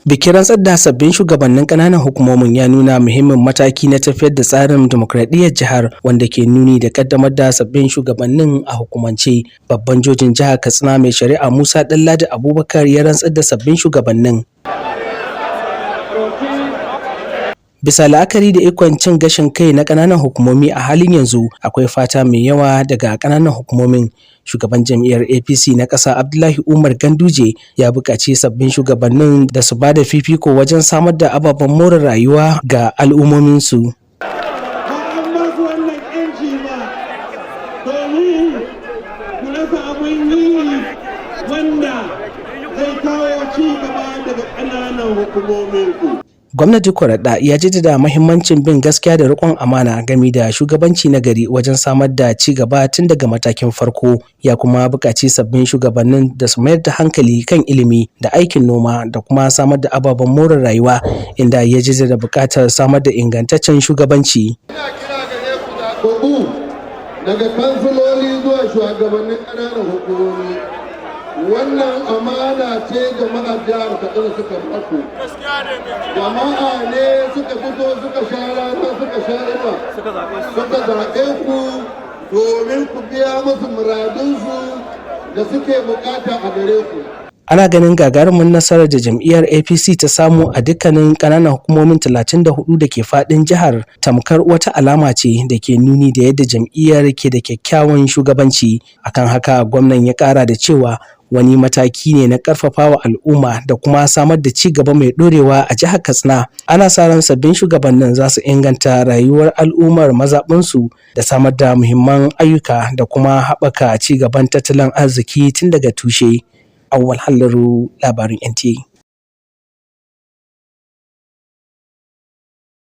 Bikin rantsar da sabbin shugabannin ƙananan hukumomin ya nuna muhimmin mataki na tafiyar da tsarin dimokradiyyar jihar, wanda ke nuni da kaddamar da sabbin shugabannin a hukumance. Babban jojin jihar Katsina, Mai Shari'a Musa Ɗanladi Abubakar, ya rantsar da sabbin shugabannin. Bisa la'akari da ikon cin gashin kai na ƙananan hukumomi a halin yanzu, akwai fata mai yawa daga ƙananan hukumomin. Shugaban jam'iyyar APC na ƙasa, Abdullahi Umar Ganduje, ya buƙaci sabbin shugabannin da su ba da fifiko wajen samar da ababen more rayuwa ga al'ummominsu. Ba an ba su wannan 'yanci ba domin ku rasa abin yi wanda zai kawo ci gaba daga ƙananan hukumominku. Gwamna Dikko Radda ya jaddada mahimmancin bin gaskiya da riƙon amana game da shugabanci na gari wajen samar da ci gaba tun daga matakin farko. Ya kuma buƙaci sabbin shugabannin da su mayar da hankali kan ilimi da aikin noma da kuma samar da ababen more rayuwa, inda ya jaddada buƙatar samar da ingantaccen shugabanci. Ina kira gare ku zaɓaɓɓu, daga kansiloli zuwa shugabannin ƙananan hukumomi. Wannan amana ce jama'ar jihar Katsina suka baku. Jama'a ne suka fito, suka sha rana, suka sha inuwa, suka zaɓe ku domin ku biya musu muradunsu da suke bukata a gare ku. Ana ganin gagarumin nasarar da jam'iyyar APC ta samu a dukkanin ƙananan hukumomin 34 da ke faɗin jihar tamkar wata alama ce da ke nuni da yadda jam'iyyar ke da kyakkyawan shugabanci. Akan haka, gwamnan ya ƙara da cewa wani mataki ne na ƙarfafawa al'umma da kuma samar da ci gaba mai ɗorewa a jihar Katsina. Ana sa ran sabbin shugabannin za su inganta rayuwar al'ummar mazaɓinsu da samar da muhimman ayyuka da kuma haɓaka ci gaban tattalin arziki tun daga tushe. Awwal Halliru, labarin NTA.